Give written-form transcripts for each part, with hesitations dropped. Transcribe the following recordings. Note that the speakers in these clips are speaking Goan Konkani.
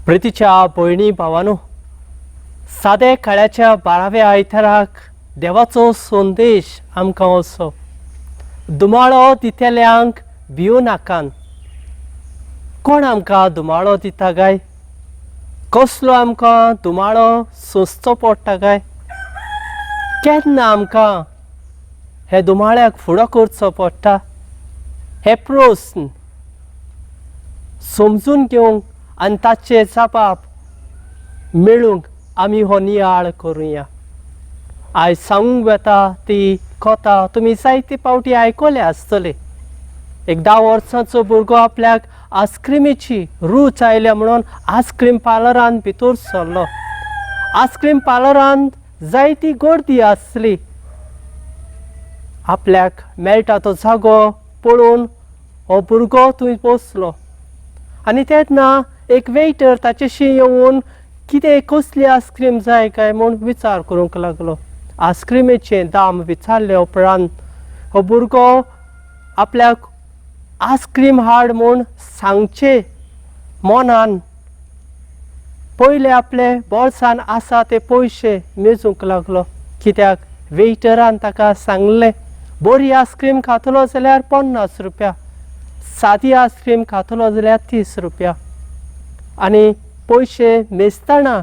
प्रितीच्या भयणी भावानो, सादे काळ्याच्या बाराव्या आयताराक देवाचो संदेश आमकां असो, दुमाळो दितल्यांक भिवू नाकान. कोण आमकां दुमाळो दिता काय? कसलो आमकां दुमाळो सोंसचो पडटा काय? केन्ना आमकां हे दुमाळ्याक फुडो करचो पडटा? हे प्रस्न समजून घेवंक आनी ताचे जाप मेळूंक आमी हो नियाळ करुया. आयज सांगूंक वता ती कथा तुमी जायते फावटी आयकल्या आसतले. एक 10 वर्सांचो भुरगो आपल्याक आयस्क्रिमीची रूच आयल्या म्हणून आयस्क्रीम पार्लरान भितर सरलो. आयस्क्रीम पार्लरांत जायती गर्दी आसली. आपल्याक मेळटा तो जागो पळोवन हो भुरगो थंय बसलो आनी तेन्ना एक वेटर ताचेशी येवन कितें कसली आयस्क्रीम जाय काय म्हूण विचार करूंक लागलो. आयस्क्रिमीचें दाम विचारले उपरांत हो भुरगो आपल्याक आयस्क्रीम हाड म्हूण सांगचे मनान पयले आपले बोल्सान आसा ते पयशे मेजूंक लागलो. कित्याक वेटरान ताका सांगलें, बरी आयस्क्रीम खातलो जाल्यार 50 रुपया, सादी आयस्क्रीम खातलो जाल्यार 30 रुपया. आनी पयशे मेजतना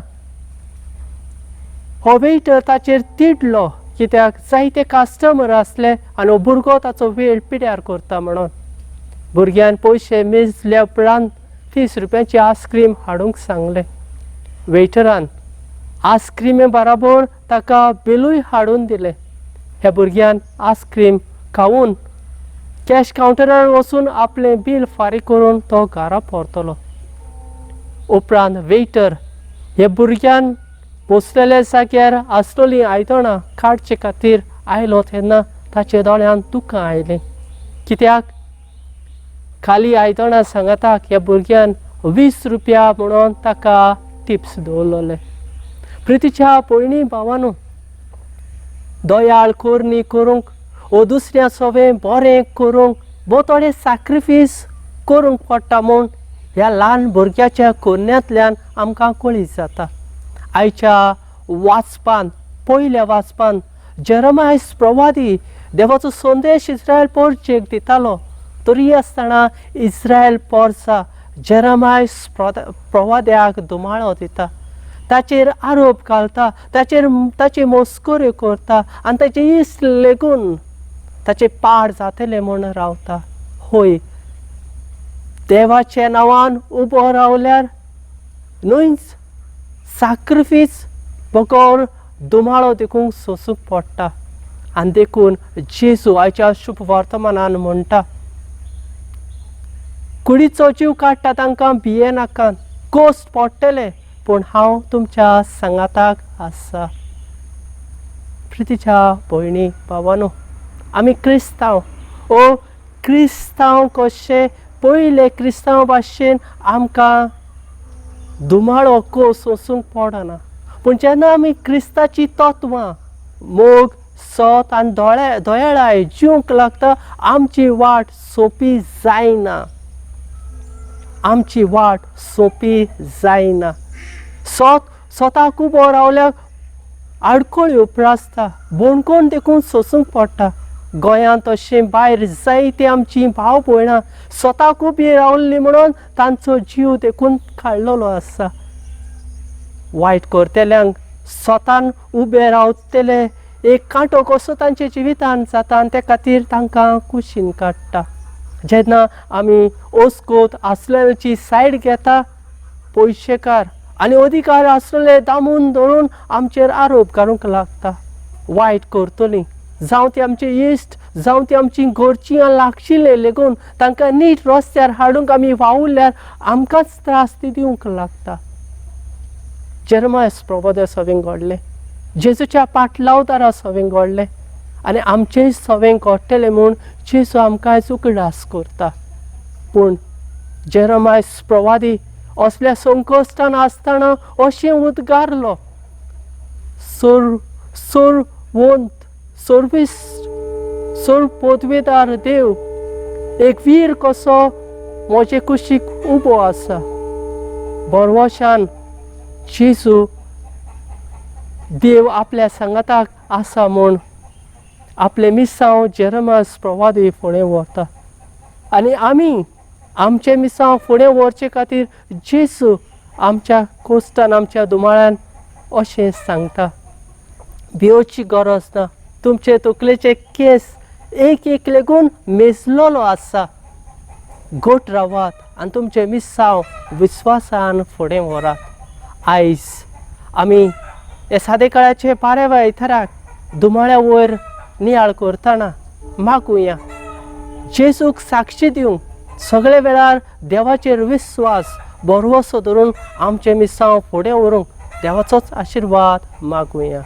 हो वेटर ताचेर तिडलो, कित्याक जायते कस्टमर आसले आनी हो भुरगो ताचो वेळ पिड्यार करता म्हणून. भुरग्यान पयशे मेजल्या उपरांत 30 रुपयांची आयस्क्रीम हाडूंक सांगलें. वेटरान आयस्क्रिमे बराबर ताका बिलूय हाडून दिलें. ह्या भुरग्यान आयस्क्रीम खावन कॅश कावंटरार वचून आपलें बील फारीक करून तो घरा परतलो. उपरांत वेटर हे भुरग्यान बसलेल्या जाग्यार आसलेलीं आयदनां काडचे खातीर आयलो तेन्ना ताच्या दोळ्यांत दुकां आयलीं. कित्याक खाली आयदनां सांगाताक ह्या भुरग्यान 20 रुपया म्हणून ताका टिप्स दवरलेले. प्रितीच्या भयणी भावानू, दयाळ करणी करूंक ओ दुसऱ्या सवें बरें करूंक भोव थोडे सॅक्रिफीस करूंक पडटा म्हूण ह्या ल्हान भुरग्याच्या करण्यांतल्यान आमकां कळीत जाता. आयच्या वाचपान, पयल्या वाचपान जेरमायस प्रवादी देवाचो संदेश इस्रायल पोरचेक दितालो. तरी आसतना इस्रायल पोरचा जेरमायस प्रवाद्याक दुमाळो दिता, ताचेर आरोप घालता, ताचेर ताची मस्कऱ्यो करता आनी ताचे इश्ट लेगून ताचे पाड जातले म्हूण रावता. हय, देवाच्या नांवान उबो रावल्यार न्हयच सॅक्रिफीस बगर दुमाळो देखून सोंसूंक पडटा. आनी देखून जेजू आयच्या शुभ वर्तमानान म्हणटा, कुडीचो जीव काडटा तांकां भियेनाकात, कोस्ट पडटले पूण हांव तुमच्या सांगाताक आसा. प्रितीच्या भयणी भावानो, आमी क्रिस्तांव ओ क्रिस्तांव कशे पयले क्रिस्तांव भाशेन आमकां दुमाळो कोस सोंसूंक पडना. पूण जेन्ना आमी क्रिस्ताची तत्वां मोग, सत आनी दयाळाय जिवंक लागता, आमची वाट सोंपी जायना. आमची वाट सोंपी जायना. स्वताक उबो रावल्यार आडखळी उप्रासता, बोणकोण देखून सोंसूंक पडटा. गोंयांत अशें भायर जायती आमची भाव भयणां स्वताक उबी रावल्ली म्हणून तांचो जीव देखून काडलेलो आसा. वायट करतल्यांक स्वतान उबे रावतले एक कांटो कसो तांच्या जिवितान जाता आनी ते खातीर तांकां कुशीन काडटा. जेन्ना आमी ओस्कोत आसलेल्याची सायड घेता, पयशेकार आनी अधिकार आसलेले दामून धरून आमचेर आरोप घालूंक लागता. वायट करतलीं, जावं ती आमचे इश्ट, जावं ती आमची घरचीं लागशिल्ले लेगून तांकां नीट रस्त्यार हाडूंक आमी वावुरल्यार आमकांच त्रास ती दिवंक लागता. जेरमायस प्रबोध्या सवें घडलें, जेजूच्या पाटलावदारा सवें घडलें आनी आमचेय सवें घडटलें म्हूण जेजू आमकां उगडास करता. पूण जेरमायस प्रवादी असल्या संकश्टान आसतना अशें उद्गारलो, सोर सोरवंत सर्वीस सोर पदवेदार देव एक वीर कसो म्हजे कुशीक उबो आसा. बरवशान जेजू देव आपल्या सांगाताक आसा म्हूण आपलें मिसांव जेरमास प्रवादी फुडें व्हरता आनी आमी आमचें मिसांव फुडें व्हरचे खातीर जेजू आमच्या कोश्टान आमच्या दुमाळ्यान अशें सांगता, भियोची गरज ना, तुमचे तकलेचे केंस एक एक लेगून मेजलेलो आसा, गोट रावात आनी तुमचें मिसांव विस्वासान फुडें व्हरात. आयज आमी हे सादे काळाचे पारेवा आयताराक दुमाळ्या वयर नियाळ करतना मागुया जेजूक साक्षी दिवंक सगळे वेळार देवाचेर विस्वास भरवसो धरून आमचें मिसांव फुडें व्हरूंक देवाचोच आशिर्वाद मागुया.